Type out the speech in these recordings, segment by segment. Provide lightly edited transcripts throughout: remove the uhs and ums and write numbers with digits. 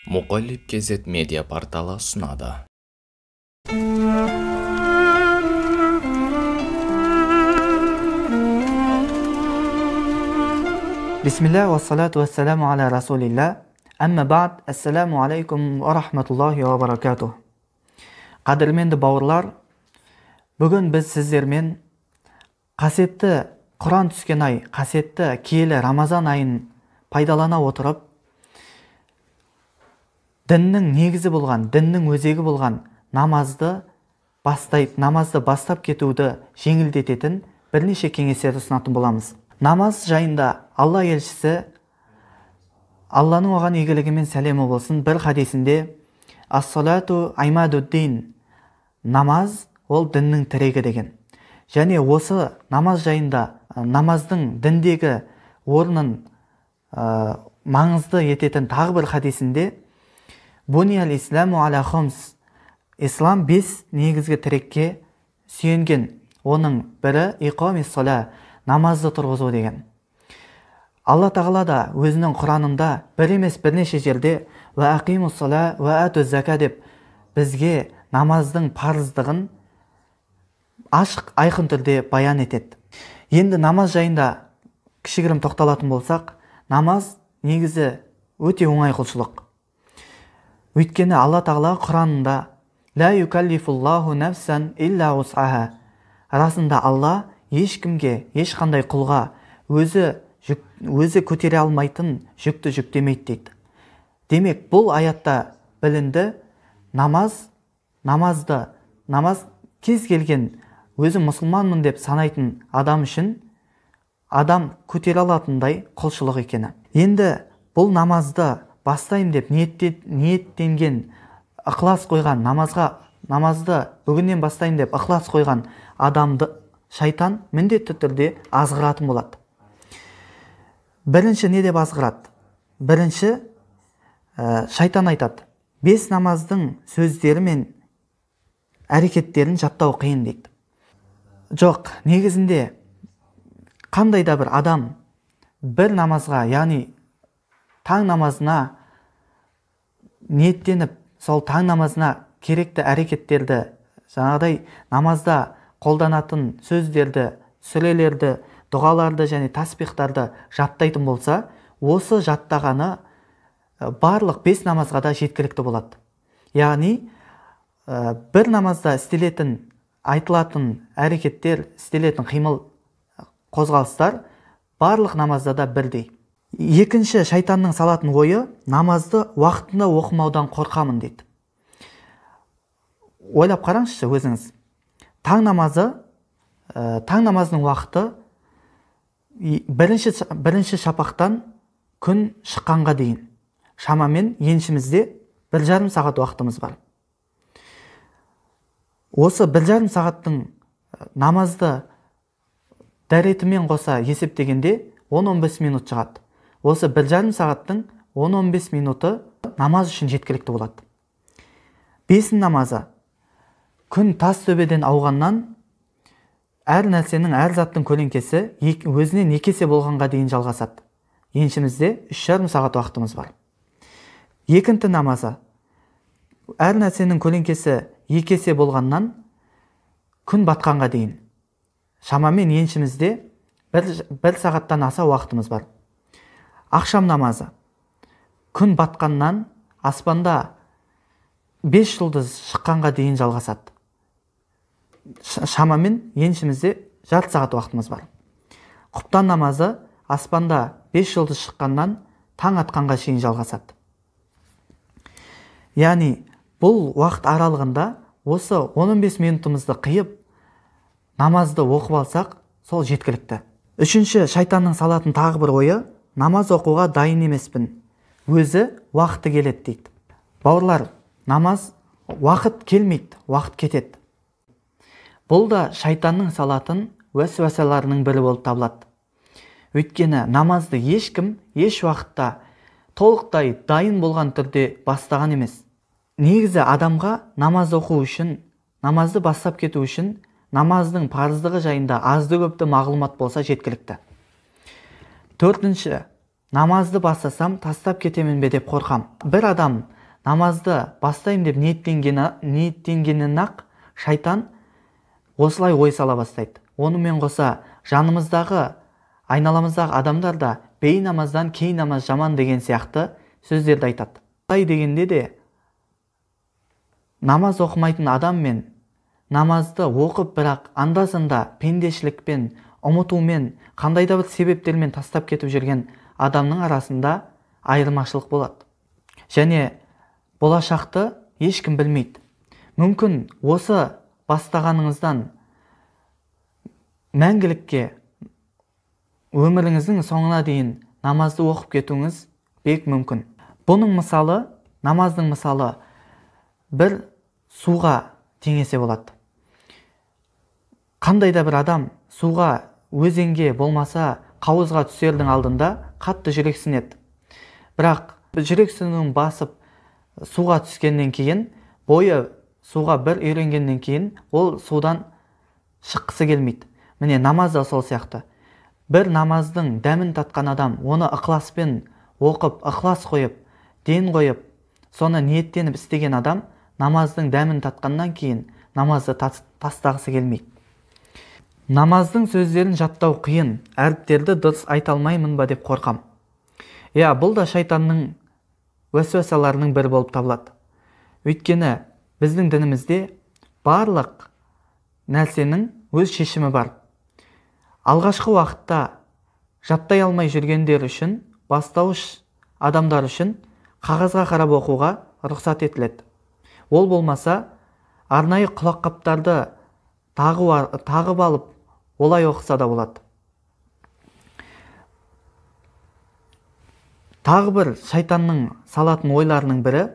Muqallib KZ медиа порталы ұсынады. Бисмилля вассалату вассаламу аля расулилля. Әмма бa'д, ассаламу алейкум ва рахматуллахи ва баракатух. Қадірменді бауырлар, бүгін біз сіздермен қасиетті Құран түскен ай, қасиетті киелі Рамазан айын пайдалана отырып, діннің негізі болған, діннің өзегі болған намазды бастап кетуді жеңілдететін бірнеше кеңестерді ұсынатын боламыз. Намаз жайында Алла елшісі, Алланың оған игілігі мен сәлемі болсын, бір хадисінде «Ас-салату аймадуддин» намаз ол діннің тірегі деген. Және осы намаз жайында намаздың діндегі орнын маңызды ететін тағы бір хадисінде «Буниал исламу аля хумс» ислам 5 негізгі тірекке сүйенген. Оның бірі иқамис сала, намазды тұрғызу деген. Алла тағала да өзінің Құранында бір емес бірнеше жерде «Уа ақимус сала, уа атуз зака» деп бізге намаздың парыздығын ашық айқын түрде баян етеді. Енді намаз жайында кішігірім тоқталатын болсақ, намаз негізі өте оңай құлшылық. Өйткені Алла тағала Құранында «Ла юкаллифуллаху нафсан илля ус'аха» расында Алла ешкімге, ешқандай құлға өзі көтере алмайтын жүкті жүктемейді дейді. Демек, бұл аятта білінді, намаз кез келген өзі мұсылманмын деп санайтын адам үшін адам көтере алатындай құлшылық екені. Енді бұл намазды бастаймын деп ниеттенген, ықылас қойған, намазды бүгіннен бастаймын деп ықылас қойған адамды шайтан міндетті түрде азғыратын болады. Бірінші не деп азғырады? Бірінші шайтан айтады, 5 намаздың сөздері мен әрекеттерін жаттау қиын дейді. Жоқ, негізінде қандай да бір адам бір намазға, яғни таң намазына ниеттеніп, сол таң намазына керекті әрекеттерді, жаңағыдай намазда қолданатын сөздерді, сүрелерді, дұғаларды және таспихтарды жаттайтын болса, осы жаттағаны барлық 5 намазға да жеткілікті болады. Яғни, бір намазда істелетін, айтылатын әрекеттер, істелетін қимыл қозғалыстар барлық намазда да бірдей. Екінші шайтанның салатын ойы, намазды уақытында оқымаудан қорқамын дейді. Ойлап қараңызшы өзіңіз. Таң намазының уақыты бірінші шапақтан күн шыққанға дейін. Шамамен еншімізде 1,5 сағат уақытымыз бар. Осы 1,5 сағаттың намазды дәретімен қоса есептегенде 10-15 минут шығады. Осы 1,5 сағаттың 10-15 минуты намаз үшін жеткілікті болады. Бесін намазы күн тас төбеден ауғаннан әр нәрсенің, әр заттың көлеңкесі өзінен екі есе болғанға дейін жалғасады. Еншімізде 3,5 сағат уақытымыз бар. Екінті намазы әр нәрсенің көлеңкесі екі есе болғаннан күн батқанға дейін. Шамамен еншімізде 1 сағаттан аса уақытымыз бар. Ақшам намазы күн батқаннан аспанда 5 жұлдыз шыққанға дейін жалғасады. Шамамен еншімізде жарты сағат уақытымыз бар. Құптан намазы аспанда 5 жұлдыз шыққаннан таң атқанға шейін жалғасады. Яғни бұл уақыт аралығында осы 15 минутымызды қиып намазды оқып алсақ, сол жеткілікті. Үшінші шайтанның салатын тағы бір ойы, намаз оқуға дайын емеспін, өзі уақыты келеді дейді. Бауырлар, намаз уақыт келмейді, уақыт кетеді. Бұл да шайтанның салатын уәсуәсаларының бірі болып табылады. Өйткені намазды ешкім еш уақытта толықтай дайын болған түрде бастаған емес. Негізі адамға намаз оқу үшін, намазды бастап кету үшін намаздың парыздығы жайында азды көпті мағлұмат болса жеткілікті. Төртінші, намазды бастасам тастап кетемін бе деп қорқам. Бір адам намазды бастаймын деп ниеттенгеннен-ақ шайтан осылай ой сала бастайды. Онымен қоса жанымыздағы, айналамыздағы адамдар да бейнамаздан кей намаз жаман деген сияқты сөздерді айтады. Қалай дегенде де намаз оқымайтын адам мен намазды оқып, бірақ анда-санда пендешілікпен, ұмытумен, қандай да бір себептермен тастап кетіп жүрген адамның арасында айырмашылық болады. Және болашақты ешкім білмейді. Мүмкін осы бастағаныңыздан мәңгілікке, өміріңіздің соңына дейін намазды оқып кетуіңіз бек мүмкін. Бұның мысалы, намаздың мысалы бір суға теңесе болады. Қандай да бір адам суға, өзенге болмаса қауызға түсердің алдында қатты жүрексінеді. Бірақ жүрексінуін басып суға түскеннен кейін, бойы суға бір үйренгеннен кейін ол судан шыққысы келмейді. Міне, намаз да сол сияқты. Бір намаздың дәмін татқан адам оны ықыласпен оқып, ықылас қойып, ден қойып, соны ниеттеніп істеген адам намаздың дәмін татқаннан кейін намазды тастағысы келмейді. Намаздың сөздерін жаттау қиын, әріптерді дұрыс айта алмаймын ба деп қорқам. Иә, бұл да шайтанның уәсуәсаларының бірі болып табылады. Өйткені біздің дінімізде барлық нәрсенің өз шешімі бар. Алғашқы уақытта жаттай алмай жүргендер үшін, бастауыш адамдар үшін қағазға қарап оқуға рұқсат етіледі. Ол болмаса, арнайы құлаққаптарды тағып алып, олай оқыса да болады. Тағы бір шайтанның салатын ойларының бірі,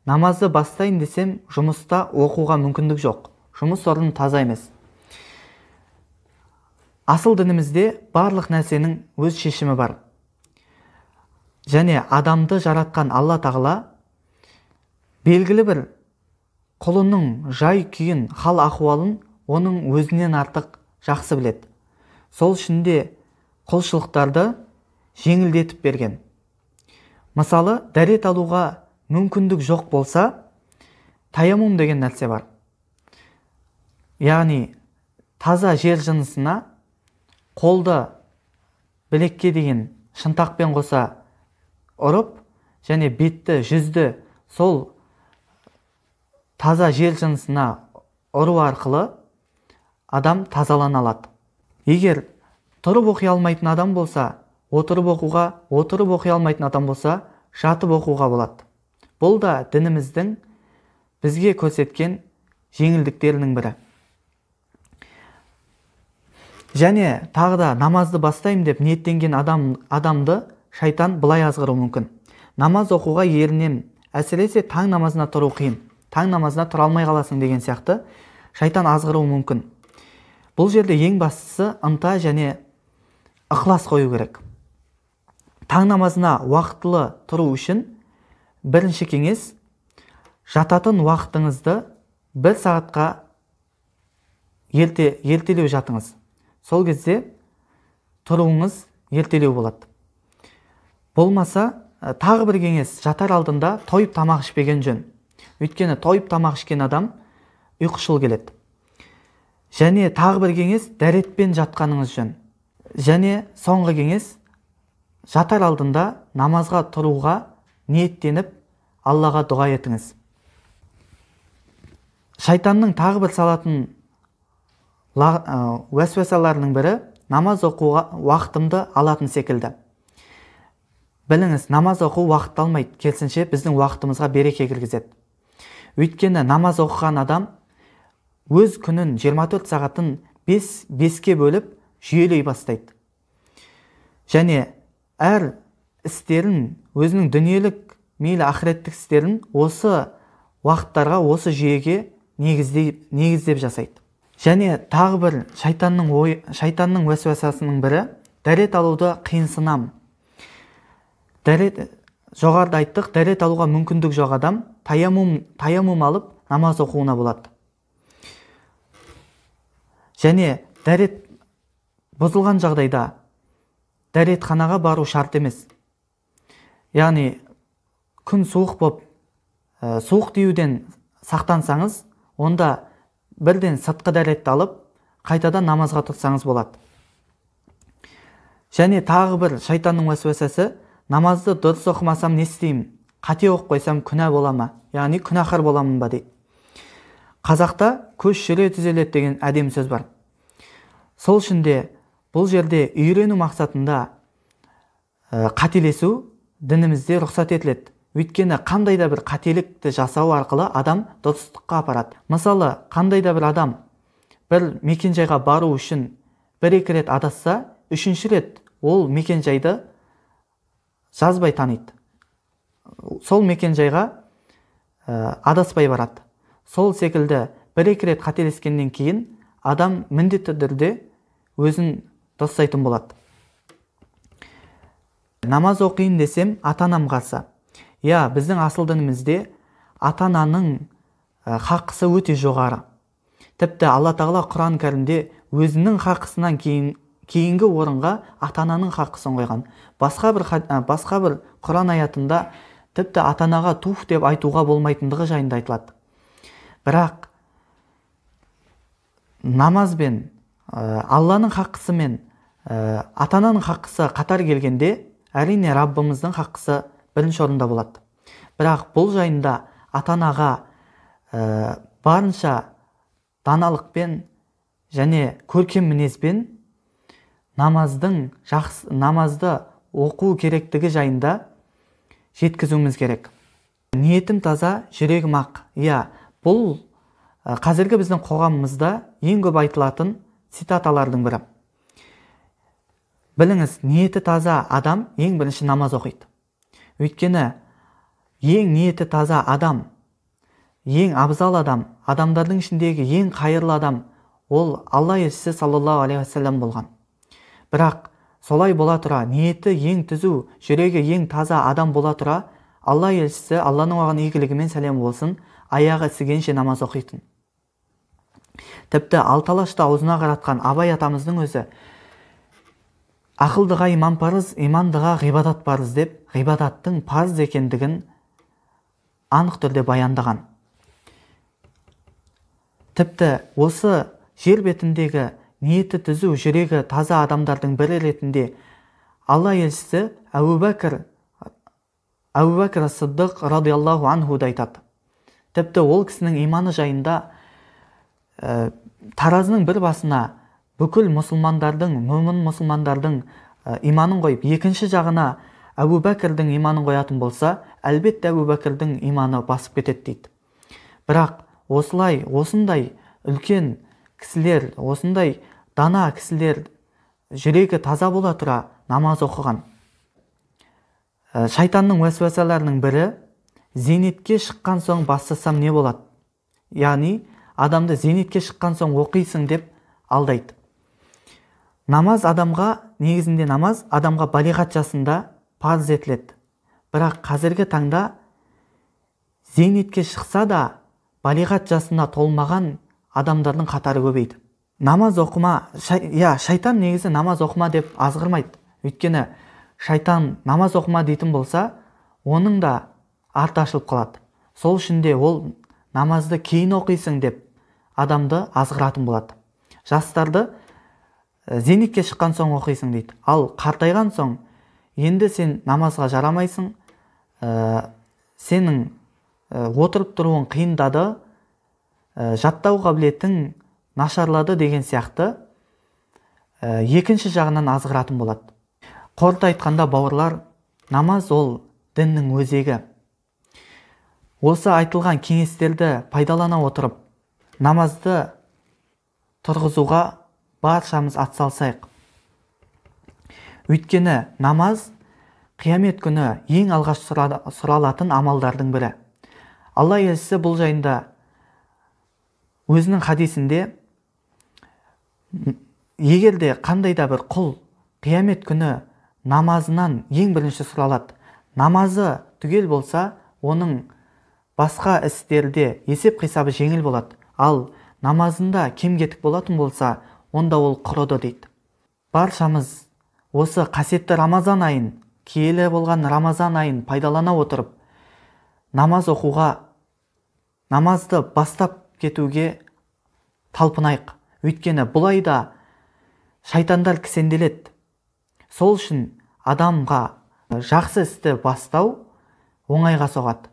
намазды бастайын десем, жұмыста оқуға мүмкіндік жоқ, жұмыс орны таза емес. Асыл дінімізде барлық нәрсенің өз шешімі бар. Және адамды жаратқан Алла Тағала белгілі бір құлының жай күйін, хал ахуалын оның өзінен артық жақсы біледі. Сол үшін де құлшылықтарды жеңілдетіп берген. Мысалы, дәрет алуға мүмкіндік жоқ болса, таяммум деген нәрсе бар. Яғни таза жер жынысына қолды білекке дейін шынтақпен қоса ұрып, және бетті, жүзді сол таза жер жынысына ұру арқылы адам тазалана алады. Егер тұрып оқи алмайтын адам болса, отырып оқуға, отырып оқи алмайтын адам болса, жатып оқуға болады. Бұл да дініміздің бізге көрсеткен жеңілдіктерінің бірі. Және тағы да намазды бастаймын деп ниеттенген адамды шайтан былай азғыруы мүмкін. Намаз оқуға ерінем, әсіресе таң намазына тұру қиын, таң намазына тұра алмай қаласың деген сияқты шайтан азғыруы мүмкін. Бұл жерде ең бастысы ынта және ықылас қою керек. Таң намазына уақытылы тұру үшін бірінші кеңес, жататын уақытыңызды бір сағатқа ертелеу жатыңыз. Сол кезде тұруыңыз ертелеу болады. Болмаса, тағы бір кеңес, жатар алдында тойып тамақ ішпеген жөн. Өйткені тойып тамақ ішкен адам ұйқышыл келеді. Және тағы бір кеңес, дәретпен жатқаныңыз жөн. Және соңғы кеңес, жатар алдында намазға тұруға ниеттеніп, Аллаға дұға етіңіз. Шайтанның тағы бір салатын уәсуәсаларының бірі, намаз оқуға уақытымды алатын секілді. Біліңіз, намаз оқу уақытты алмайды, керісінше біздің уақытымызға береке кіргізеді. Өйткені намаз оқыған адам өз күнін 24 сағатын 5-ке бөліп жүйелей бастайды. Және әр істерін, өзінің дүниелік, мейлі ақыреттік істерін осы уақыттарға, осы жүйеге негіздеп жасайды. Және тағы бір шайтанның уәсуәсасының бірі, дәрет алуды қиынсынам. Жоғарыда айттық, дәрет алуға мүмкіндік жоқ адам таяммум алып намаз оқуына болады. Және дәрет бұзылған жағдайда дәретханаға бару шарт емес. Яғни күн суық боп Суық тиюден сақтансаңыз, онда бірден сыртқы дәретті алып, қайтадан намазға тұрсаңыз болады. Және тағы бір шайтанның уәсуәсәсі, намазды дұрыс оқымасам не істеймін? Қате оқып қойсам күнә бола ма? Яғни күнәһар боламын ба дейді. Қазақта көш жүре түзеледі деген әдемі сөз бар. Сол үшін де бұл жерде үйрену мақсатында қателесу дінімізде рұқсат етіледі. Өйткені қандай да бір қателікті жасау арқылы адам дұрыстыққа апарады. Мысалы, қандай да бір адам бір мекенжайға бару үшін бір-екі рет адасса, үшінші рет ол мекенжайды жазбай таниды. Сол мекенжайға адаспай барады. Сол секілді бір-екі рет қателескеннен кейін адам міндетті түрде өзін дұрыстайтын болады. Намаз оқиын десем, ата-анам қарсы. Иә, біздің асыл дінімізде ата-ананың хақысы өте жоғары. Тіпті Алла Тағала Құран кәрімде өзінің хақысынан кейінгі орынға ата-ананың хақысын қойған. Басқа бір Құран аятында тіпті ата-анаға туф деп айтуға болмайтындығы жайында айтылады. Бірақ намазбен, Алланың хақысы мен ата-ананың хақысы қатар келгенде, әрине Раббымыздың хақысы бірінші орында болады. Бірақ бұл жайында ата-анаға барынша даналықпен және көркем мінезбен намазды оқу керектігі жайында жеткізуіміз керек. Ниетім таза, жүрегім ақ. Иә, бұл қазіргі біздің қоғамымызда ең көп айтылатын цитаталардың бірі. Біліңіз, ниеті таза адам ең бірінші намаз оқиды. Өйткені ең ниеті таза адам, ең абзал адам, адамдардың ішіндегі ең қайырлы адам ол Алла елшісі саллаллаху алейхи уассалам болған. Бірақ солай бола тұра, ниеті ең түзу, жүрегі ең таза адам бола тұра, Алла елшісі, Алланың оған игілігі мен сәлемі болсын, аяғы ісігенше намаз оқитын. Тіпті алты алашты аузына қаратқан Абай атамыздың өзі ақылдыға иман парыз, имандыға ғибадат парыз деп, ғибадаттың парыз екендігін анық түрде баяндаған. Тіпті осы жер бетіндегі ниеті түзу, жүрегі таза адамдардың бірі ретінде Алла елшісі Әбу Бәкір Сыддық радиаллаху анхуды айтады. Тіпті ол кісінің иманы жайында таразының бір басына бүкіл мұсылмандардың, мүмін мұсылмандардың иманын қойып, екінші жағына Әбу Бәкірдің иманын қоятын болса, әлбетте Әбу Бәкірдің иманы басып кетеді дейді. Бірақ осылай, осындай үлкен кісілер, осындай дана кісілер жүрегі таза бола тұра намаз оқыған. Шайтанның уәсуәсәлерінің бірі зейнетке шыққан соң бастасам не болады? Яғни адамды зейнетке шыққан соң оқисың деп алдайды. Намаз адамға, негізінде намаз адамға балиғат жасында парыз етіледі. Бірақ қазіргі таңда зейнетке шықса да балиғат жасына толмаған адамдардың қатары көбейді. Намаз оқыма, шайтан негізі намаз оқыма деп азғырмайды. Өйткені шайтан намаз оқыма дейтін болса, оның да арты ашылып қалады. Сол үшін де ол намазды кейін оқисың деп адамды азғыратын болады. Жастарды зейнетке шыққан соң оқисың дейді. Ал қартайған соң енді сен намазға жарамайсың, сенің отырып тұруың қиындады, жаттау қабілетің нашарлады деген сияқты екінші жағынан азғыратын болады. Қорыта айтқанда, бауырлар, намаз ол діннің өзегі. Осы айтылған кеңестерді пайдалана отырып, намазды тұрғызуға баршамыз атсалсайық. Өйткені намаз қиямет күні ең алғаш сұралатын амалдардың бірі. Алла елшісі бұл жайында өзінің хадисінде, егер де қандай да бір құл қиямет күні намазынан ең бірінші сұралады, намазы түгел болса, оның басқа істерде есеп қисабы жеңіл болады. Ал намазында кем кетік болатын болса, онда ол құрыды дейді. Баршамыз осы қасиетті Рамазан айын, киелі болған Рамазан айын пайдалана отырып, намаз оқуға Намазды бастап кетуге талпынайық. Өйткені бұл айда шайтандар кісенделеді. Сол үшін адамға жақсы істі бастау оңайға соғады.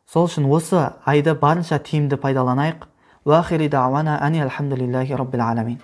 Сол үшін осы айды барынша тиімді пайдаланайық. Уахири дауана ани алхамдулиллахи раббил аламин.